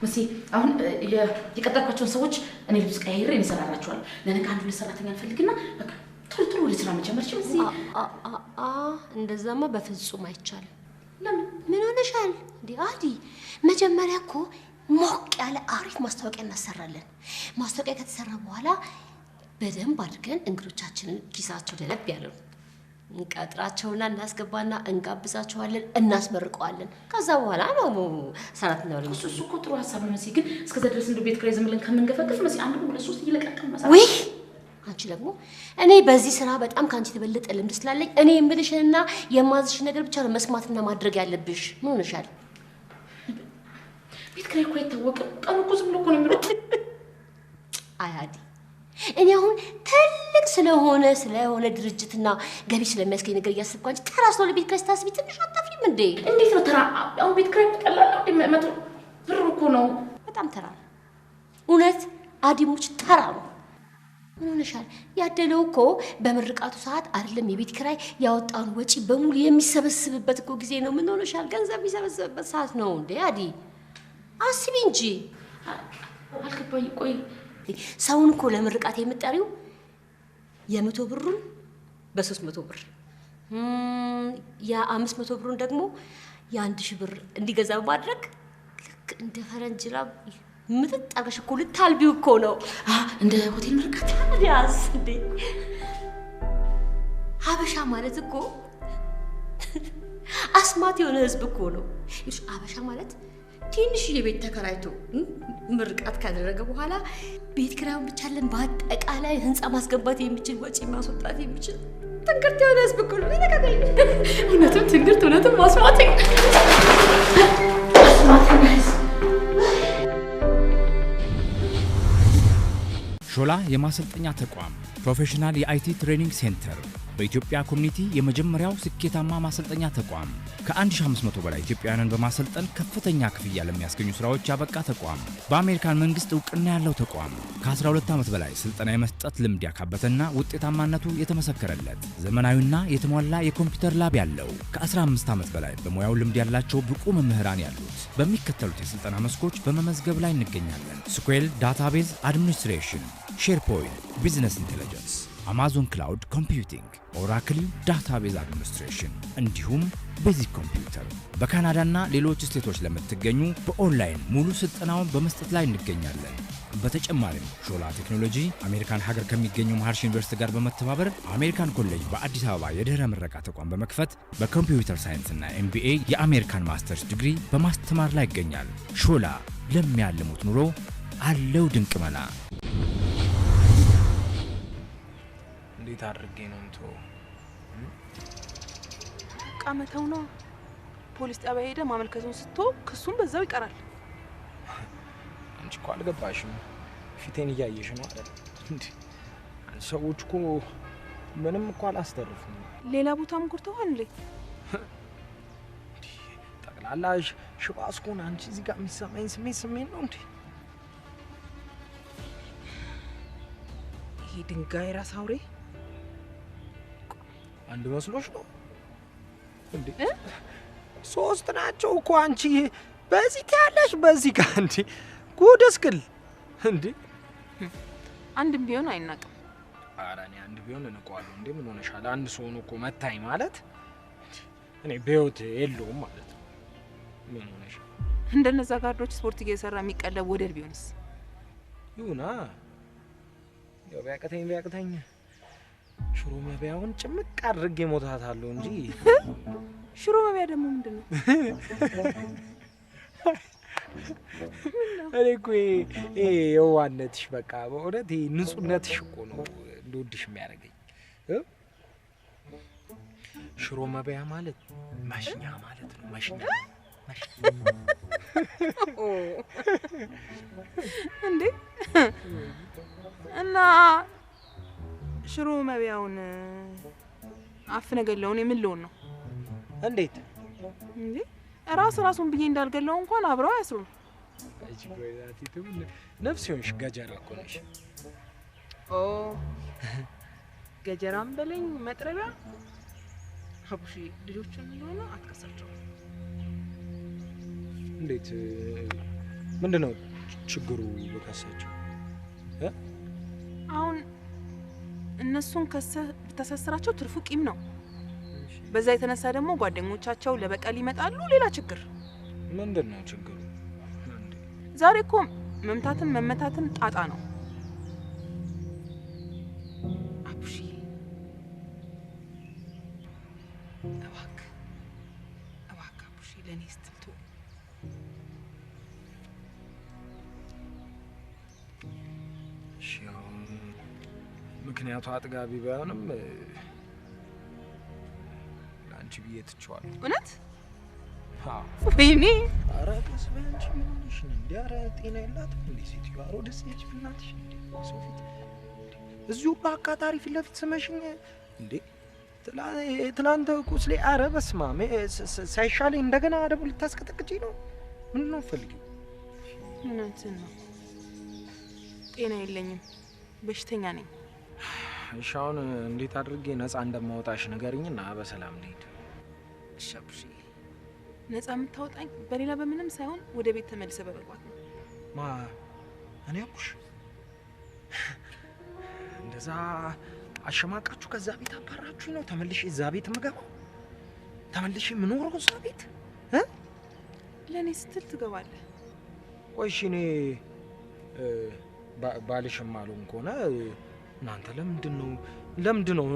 መሲ አሁን የቀጠርኳቸውን ሰዎች እኔ ልብስ ቀያይሬ እኔ እሰራላቸዋለሁ። ለነገ አንድ ሁለት ሰራተኛ እንፈልግና በቃ ቶሎ ቶሎ ወደ ስራ መጀመር እሺ መሲ? እንደዛማ በፍጹም አይቻልም። ለምን? ምን ሆነሻል እንዴ አዲ? መጀመሪያ እኮ ሞቅ ያለ አሪፍ ማስታወቂያ እናሰራለን። ማስታወቂያ ከተሰራ በኋላ በደንብ አድርገን እንግዶቻችንን ኪሳቸው ደለብ ያለው እንቀጥራቸውና እናስገባና እንጋብዛቸዋለን፣ እናስመርቀዋለን። ከዛ በኋላ ነው ሰራተኛው ላይ እሱ እኮ ጥሩ ሀሳብ ነው መሲ። ግን እስከዛ ድረስ እንደው ቤት ኪራይ ዝም ብለን ከምንገፈግፍ መሲ አንድ ሁለት ሶስት እየለቀቅን መሰራት። ውይ አንቺ ደግሞ እኔ በዚህ ስራ በጣም ከአንቺ የተበለጠ ልምድ ስላለኝ እኔ የምልሽንና የማዝሽን ነገር ብቻ ነው መስማትና ማድረግ ያለብሽ። ምን ሆነሻል? ቤት ኪራይ እኮ አይታወቅም። ቀኑ እኮ ዝም ብሎ እኮ ነው የሚሮጠው። አይ አዲ፣ እኔ አሁን ትልቅ ስለሆነ ድርጅትና ገቢ ስለሚያስገኝ ነገር እያሰብኩ አንቺ ተራ ስለሆነ ቤት ኪራይ ስታስቢ ትንሽ አታፍሪም እንዴ? እንዴት ነው ተራ? አሁን ቤት ኪራይ ቀላል ነው እንዴ? 100 ብር እኮ ነው። በጣም ተራ ነው እውነት። አዲሙች ተራ ነው። ምን ሆነሻል? ያደለው እኮ በምርቃቱ ሰዓት አይደለም የቤት ኪራይ ያወጣውን ወጪ በሙሉ የሚሰበስብበት እኮ ጊዜ ነው። ምን ሆነሻል? ገንዘብ የሚሰበስብበት ሰዓት ነው እንዴ አዲ፣ አስቢ እንጂ። አልገባኝም። ቆይ ሰውን እኮ ለምርቃት የምጠሪው የ100 ብሩን በ300 ብር፣ የ500 ብሩን ደግሞ የ1000 ብር እንዲገዛ በማድረግ ልክ እንደ ፈረንጅ ላብ ምጥጥ አድርገሽ እኮ ልታልቢው እኮ ነው። እንደ ሆቴል ምርቃት። ታዲያስ እንዴ! ሀበሻ ማለት እኮ አስማት የሆነ ህዝብ እኮ ነው። ይኸውልሽ ሀበሻ ማለት ትንሽዬ ቤት ተከራይቶ ምርቃት ካደረገ በኋላ ቤት ኪራዩን ብቻ አለን በአጠቃላይ ህንፃ ማስገባት የሚችል ወጪ ማስወጣት የሚችል ትንግርት የሆነ ህዝብ እኮ ነው። እውነትም ትንግርት፣ እውነትም አስማት አስማት። ሾላ የማሰልጠኛ ተቋም professional የ IT training center በኢትዮጵያ community የመጀመሪያው ስኬታማ ማሰልጠኛ ተቋም፣ ከ1500 በላይ ኢትዮጵያውያንን በማሰልጠን ከፍተኛ ክፍያ ለሚያስገኙ ስራዎች ያበቃ ተቋም፣ በአሜሪካን መንግስት እውቅና ያለው ተቋም፣ ከ12 ዓመት በላይ ስልጠና የመስጠት ልምድ ያካበተና ውጤታማነቱ የተመሰከረለት፣ ዘመናዊና የተሟላ የኮምፒውተር lab ያለው፣ ከ15 ዓመት በላይ በሙያው ልምድ ያላቸው ብቁ መምህራን ያሉት፣ በሚከተሉት የስልጠና መስኮች በመመዝገብ ላይ እንገኛለን። SQL database administration፣ SharePoint፣ business intelligence፣ Amazon cloud computing፣ Oracle database administration እንዲሁም basic computer። በካናዳና ሌሎች ስቴቶች ለምትገኙ በኦንላይን ሙሉ ስልጠናውን በመስጠት ላይ እንገኛለን። በተጨማሪም ሾላ ቴክኖሎጂ አሜሪካን ሀገር ከሚገኘው መሀርሺ ዩኒቨርሲቲ ጋር በመተባበር አሜሪካን ኮሌጅ በአዲስ አበባ የድህረ ምረቃ ተቋም በመክፈት በ computer science ና MBA የአሜሪካን ማስተርስ ዲግሪ በማስተማር ላይ ይገኛል። ሾላ ለሚያልሙት ኑሮ አለው ድንቅ መላ። እንዴት አድርጌ ነው የምተወው? በቃ መተው ነው። ፖሊስ ጣቢያ ሄደ ማመልከቱን ስትተው ክሱም በዛው ይቀራል። አንቺ እኮ አልገባሽም። ፊቴን እያየሽ ነው አይደል? እንዴ ሰዎች እኮ ምንም እኮ አላስተርፉም። ሌላ ቦታም ጎድተውሃል እንዴ? ጠቅላላ ሽባ እስኮን አንቺ እዚህ ጋር የሚሰማኝ ስሜት ስሜት ነው እንዴ? ይሄ ድንጋይ ራስ አውሬ አንድ መስሎሽ ነው እንዴ? ሶስት ናቸው እኮ አንቺ በዚህ ታያለሽ፣ በዚህ ጋር እንዴ ጉድ እስክል እንዴ። አንድም ቢሆን አይናቅም። ኧረ እኔ አንድ ቢሆን እንቀዋለሁ እንዴ። ምን ሆነሻል? አንድ ሰው ነው እኮ መታኝ ማለት እኔ በህይወት የለውም ማለት ነው። ምን ሆነሻል? እንደነዛ ጋርዶች ስፖርት እየሰራ የሚቀለብ ወደድ ቢሆንስ? ይሁና ያው ቢያቅተኝ ቢያቅተኝ ሽሮ መብያውን ጭምቅ አድርጌ ሞታታለሁ እንጂ። ሽሮ መብያ ደግሞ ምንድን ነው? እኔ እኮ ይሄ የዋህነትሽ በቃ በእውነት ይሄ ንጹህነትሽ እኮ ነው እንደወድሽ የሚያደርገኝ። ሽሮ መብያ ማለት መሽኛ ማለት ነው። መሽኛ እንዴ? እና ሽሮ መብያውን አፍነህ ገለውን የምን ልሆን ነው? እንዴት እንዴ? ራስ ራሱን ብዬ እንዳልገለው እንኳን አብረው አያስሩም። ነፍስ ይሆንሽ ገጀራ እኮ ነሽ። ኦ ገጀራም በለኝ መጥረቢያ። አቡሺ ልጆቹን እንደሆነ አትከሳቸው። እንዴት? ምንድነው ችግሩ በከሳቸው? አሁን እነሱን ከሰህ ብታሳስራቸው ትርፉ ቂም ነው። በዛ የተነሳ ደግሞ ጓደኞቻቸው ለበቀል ይመጣሉ። ሌላ ችግር። ምንድነው ችግሩ? ዛሬ እኮ መምታትም መመታትም ጣጣ ነው። አቡሺ እባክህ እባክህ አቡሺ ለእኔ ስትል ተው። እሺ ያው ምክንያቱ አጥጋቢ ባይሆንም ለአንቺ ብዬ ትቼዋለሁ። እውነት? አዎ። ወይኔ! ኧረ ቀስ በይ አንቺ ምን ሆነሽ ነው እንዴ? ኧረ ጤና የላትም እንዴ ሴትዮዋ? ኧረ ወደዚህ ሂጂ በእናትሽ። እንዴ ሰው ፊት እዚሁ ሁሉ አቃጣሪ ፊት ለፊት ስመሽኝ እንዴ? ትላንት ቁስሌ ኧረ በስመ አብ ሳይሻለኝ እንደገና ደግሞ ልታስቀጠቅጪኝ ነው? ምንድን ነው የምትፈልጊው? እውነትህን ነው። ጤና የለኝም፣ በሽተኛ ነኝ። እሺ አሁን እንዴት አድርጌ ነፃ እንደማወጣሽ ንገሪኝና በሰላም እንሂድ። እሺ አቡሽዬ፣ ነፃ የምታወጣኝ በሌላ በምንም ሳይሆን ወደ ቤት ተመልሰህ በመግባት ነው። ማ እኔ አቡሽ እንደዛ አሸማቃችሁ ከዛ ቤት አባራችሁኝ ነው ተመልሼ እዛ ቤት የምገባው? ተመልሼ የምኖረው እዛ ቤት? ለእኔ ስትል ትገባለህ። ቆይ እሺ እኔ ባልሽም አልሆን ከሆነ እናንተ ለምንድን ነው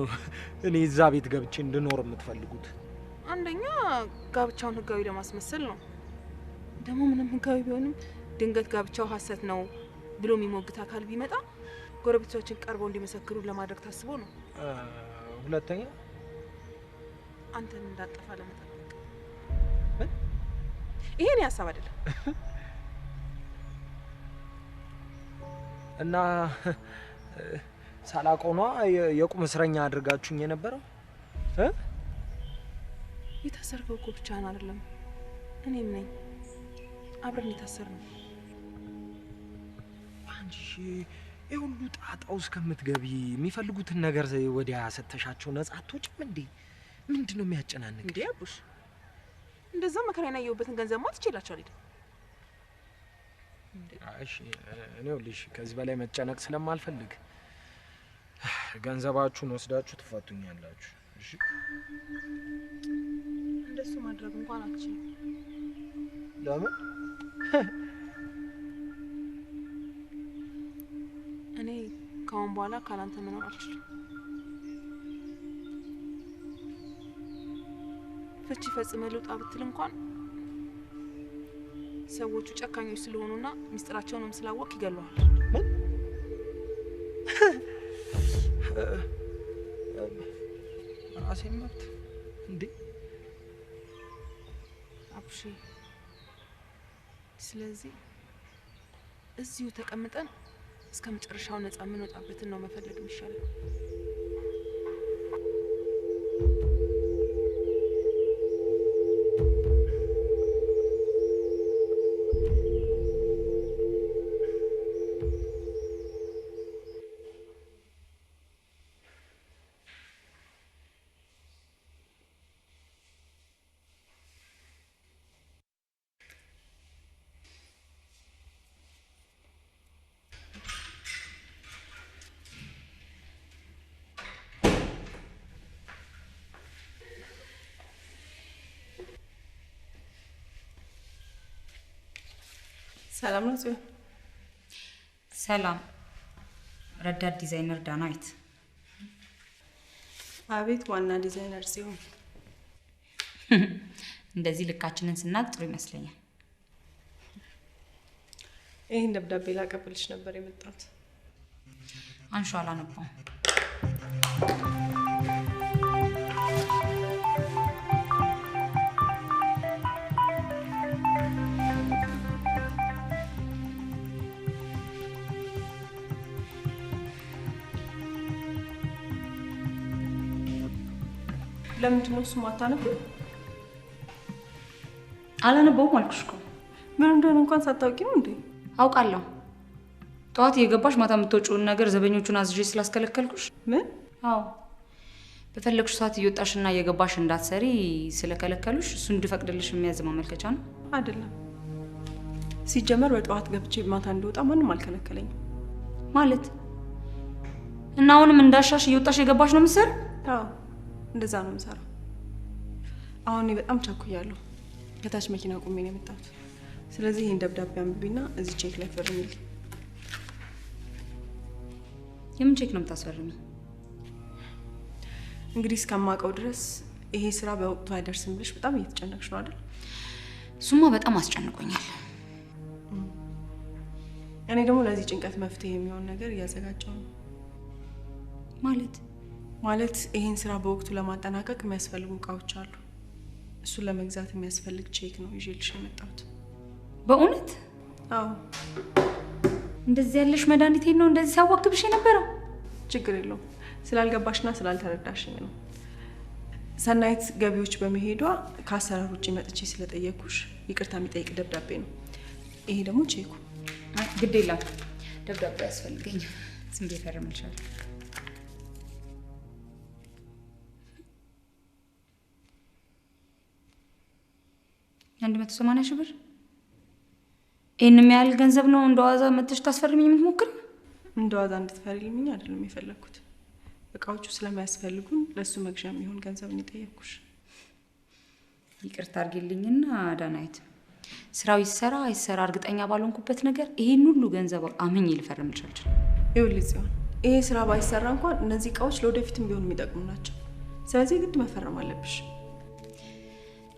እኔ እዛ ቤት ገብቼ እንድኖር የምትፈልጉት? አንደኛ ጋብቻውን ህጋዊ ለማስመሰል ነው። ደግሞ ምንም ህጋዊ ቢሆንም ድንገት ጋብቻው ሀሰት ነው ብሎ የሚሞግት አካል ቢመጣ ጎረቤቶቻችን ቀርበው እንዲመሰክሩ ለማድረግ ታስቦ ነው። ሁለተኛ አንተን እንዳጠፋ ለመጠበቅ። ይሄ እኔ ሀሳብ አይደለም። እና ሳላውቀው ነዋ የቁም እስረኛ አድርጋችሁኝ የነበረው እ የታሰርከው እኮ ብቻህን አይደለም፣ እኔም ነኝ። አብረን የታሰርነው። አንቺ ይሄ ሁሉ ጣጣ ውስጥ ከምትገቢ የሚፈልጉትን ነገር ወዲያ ሰተሻቸው ነፃ አትወጭም እንዴ? ምንድነው የሚያጨናንቅ? እንዴ አቡሽ፣ እንደዛ መከራዬን ያየሁበትን ገንዘብ ማ ትችላቸው አልሄድም። እሺ እኔ ይኸውልሽ ከዚህ በላይ መጨነቅ ስለማልፈልግ ገንዘባችሁን ወስዳችሁ ትፈቱኛላችሁ። እሺ እንደሱ ማድረግ እንኳን አትችልም። ለምን? እኔ ከአሁን በኋላ ካላንተ መኖር አልችልም። ፍቺ ፈጽመህ ልውጣ ብትል እንኳን ሰዎቹ ጨካኞች ስለሆኑና ሚስጥራቸውንም ስላወቅ ይገለዋል። ምን? ራሴን መብት እንዴ? አቡሼ፣ ስለዚህ እዚሁ ተቀምጠን እስከ መጨረሻው ነፃ የምንወጣበትን ነው መፈለግ የሚሻለው። ሰላም ነው ጽዮን? ሰላም። ረዳት ዲዛይነር ዳናይት። አቤት ዋና ዲዛይነር ጽዮን። እንደዚህ ልካችንን ስናቅ ጥሩ ይመስለኛል። ይህን ደብዳቤ ላቀብልሽ ነበር የመጣሁት። አንሹ፣ አላነባውም። ለምንድን ነው እሱ ማታነቢው? አላነበውም አልኩሽ እኮ። ምን እንደሆነ እንኳን ሳታውቂ ነው እንዴ? አውቃለሁ። ጠዋት እየገባሽ ማታ የምትወጪውን ነገር ዘበኞቹን አዝዤ ስላስከለከልኩሽ። ምን? አዎ፣ በፈለግሽ ሰዓት እየወጣሽና እየገባሽ እንዳትሰሪ ስለከለከሉሽ እሱ እንድፈቅድልሽ የሚያዝ ማመልከቻ ነው። አይደለም። ሲጀመር በጠዋት ገብቼ ማታ እንድወጣ ማንም አልከለከለኝም። ማለት እና አሁንም እንዳሻሽ እየወጣሽ እየገባሽ ነው የምትሰሪው? አዎ እንደዛ ነው የምሰራው። አሁን እኔ በጣም ቸኩያለሁ። ከታች መኪና ቆሜ ነው የመጣሁት። ስለዚህ ይሄን ደብዳቤ አንብቢና እዚህ ቼክ ላይ ፈርሚልኝ። የምን ቼክ ነው የምታስፈርሚው? እንግዲህ እስከማውቀው ድረስ ይሄ ስራ በወቅቱ አይደርስም ብለሽ በጣም እየተጨነቅሽ ነው አይደል? እሱማ በጣም አስጨንቆኛል። እኔ ደግሞ ለዚህ ጭንቀት መፍትሄ የሚሆን ነገር እያዘጋጀሁ ነው። ማለት ማለት ይሄን ስራ በወቅቱ ለማጠናቀቅ የሚያስፈልጉ እቃዎች አሉ። እሱን ለመግዛት የሚያስፈልግ ቼክ ነው ይዤልሽ የመጣሁት። በእውነት? አዎ። እንደዚህ ያለሽ መድኃኒቴ ነው እንደዚህ ሲያዋክብሽ የነበረው? ችግር የለውም። ስላልገባሽና ስላልተረዳሽኝ ነው። ሰናይት ገቢዎች በመሄዷ ከአሰራር ውጭ መጥቼ ስለጠየኩሽ ይቅርታ የሚጠይቅ ደብዳቤ ነው። ይሄ ደግሞ ቼኩ። ግድ የለም ደብዳቤ አያስፈልገኝም። ዝም ብዬ እፈርምልሻለሁ። $180,000 ብር? ይህን ያህል ገንዘብ ነው እንደ ዋዛ መጥተሽ ታስፈርሚኝ የምትሞክሪው? እንደ ዋዛ እንድትፈርሚኝ አይደለም የፈለግኩት። እቃዎቹ ስለሚያስፈልጉን ለሱ መግዣ የሚሆን ገንዘብ ነው የጠየቅኩሽ። ይቅርታ አድርጊልኝና ዳናይት፣ ስራው ይሰራ አይሰራ እርግጠኛ ባልሆንኩበት ነገር ይሄን ሁሉ ገንዘብ አምኜ ልፈርምልሽ አልችልም። ይኸውልሽ ጽዮን፣ ይሄ ስራ ባይሰራ እንኳን እነዚህ እቃዎች ለወደፊትም ቢሆን የሚጠቅሙ ናቸው። ስለዚህ ግድ መፈረም አለብሽ።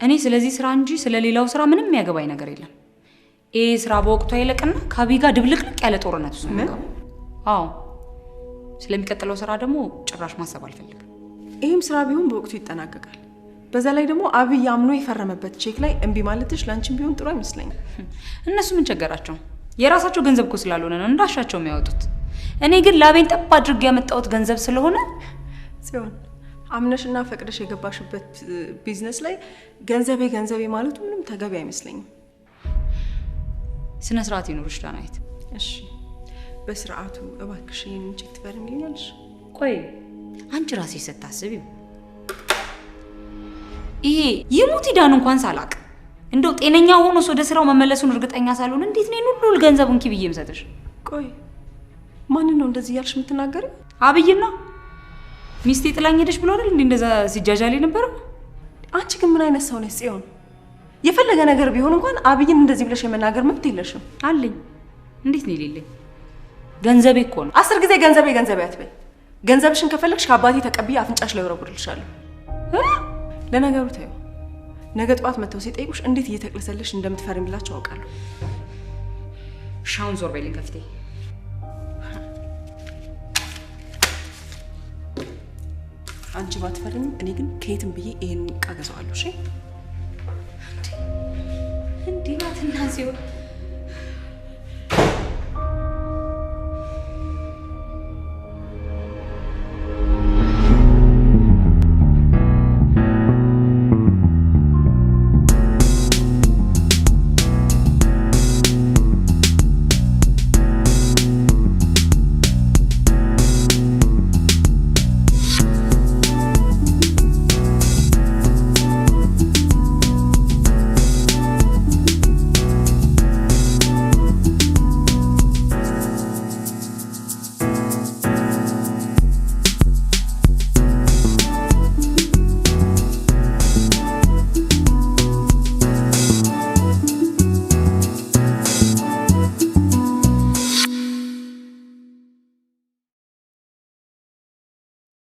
እኔ ስለዚህ ስራ እንጂ ስለሌላው ስራ ምንም የሚያገባኝ ነገር የለም። ይሄ ስራ በወቅቱ አይለቅና ከአብይ ጋር ድብልቅልቅ ያለ ጦርነት ውስጥ ነው። አዎ፣ ስለሚቀጥለው ስራ ደግሞ ጭራሽ ማሰብ አልፈልግም። ይህም ስራ ቢሆን በወቅቱ ይጠናቀቃል። በዛ ላይ ደግሞ አብይ አምኖ የፈረመበት ቼክ ላይ እምቢ ማለትሽ ለአንቺም ቢሆን ጥሩ አይመስለኝም። እነሱ ምን ቸገራቸው? የራሳቸው ገንዘብ እኮ ስላልሆነ ነው እንዳሻቸው የሚያወጡት። እኔ ግን ላቤን ጠብ አድርጌ ያመጣሁት ገንዘብ ስለሆነ ጽዮን፣ አምነሽና ፈቅደሽ የገባሽበት ቢዝነስ ላይ ገንዘቤ ገንዘቤ ማለቱ ምንም ተገቢ አይመስለኝም። ስነ ስርዓት ይኑርሽ ዳናይት። እሺ በስርዓቱ እባክሽ ይሄንን ቼክ ትፈርሚልኛለሽ? ቆይ አንቺ ራስሽ ስታስቢው ይሄ ይሙት ይዳን እንኳን ሳላቅ እንደው ጤነኛ ሆኖ ወደ ስራው መመለሱን እርግጠኛ ሳልሆን እንዴት ነው ሁሉ ገንዘቡን ኪ ብዬ የምሰጥሽ? ቆይ ማንን ነው እንደዚህ እያልሽ የምትናገሪው? አብይን ነው። ሚስቴ ጥላኝ ሄደሽ ብሎ አይደል እንዴ እንደዛ ሲጃጃል የነበረው? አንቺ ግን ምን አይነት ሰው ነሽ ጽዮን? የፈለገ ነገር ቢሆን እንኳን አብይን እንደዚህ ብለሽ የመናገር መብት የለሽም። አለኝ። እንዴት ነው የሌለኝ? ገንዘቤ እኮ ነው። 10 ጊዜ ገንዘቤ ገንዘቤ አትበይ። ገንዘብሽን ከፈለግሽ ከአባቴ ተቀብዬ አፍንጫሽ ላይ ወረውርልሻለሁ። ለነገሩ ተይው፣ ነገ ጠዋት መተው ሲጠይቁሽ እንዴት እየተቅለሰለሽ እንደምትፈርሚላቸው አውቃለሁ። ሻውን ዞር በይልኝ ከፊቴ። አንቺ ባትፈርሚ እኔ ግን ከየትም ብዬ ይሄንን ዕቃ ገዛዋለሁ። እሺ እንዲህ ናትና ጽዮን።